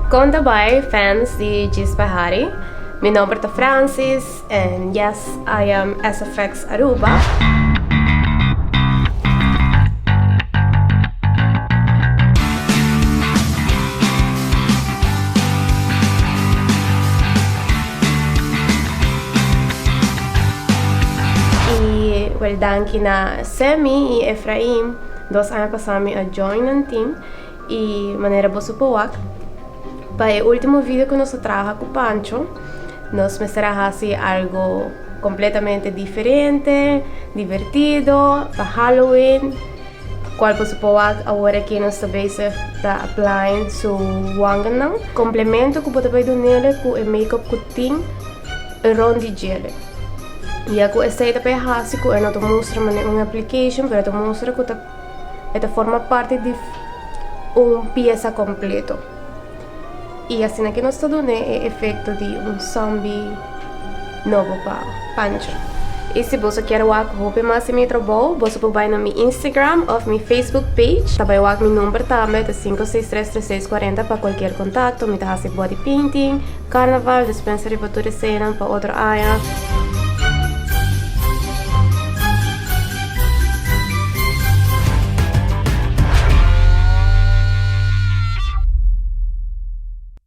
Con ta bay fans di Djis pa Hari? Mi nomber ta Francis and yes I am SFX Aruba. Y wel danki na Sammy y Efraim, dos aña pasa mi a join nan team. Y manera boso por wak, pa e ultimo video cu nos a traha cu Pancho, nos mester a haci algo completamente diferente, divertido, pa Halloween, cual boso por wak awor aki nos ta bezig ta applying su wangennan. Complemento cu bo ta bay dunele cu e makeup cu tin rond di djele. Ya cu esey ta bay haci cu e no ta mustra manera un application, pero e ta mustra cu ta. E ta forma parti di un piesa kompleto. I asina ke nos ta dun'é e efekto di un zòmbi nobo pa Pancho. I si boso kier wak hopi mas di mi trabou, boso por bai na mi Instagram òf mi Facebook page. Ta bai wak mi number tambe, ta 5633640 pa kualkier kontakto. Mi ta hasi body painting, karnaval, dispensa riba tur eseinan pa otro aña.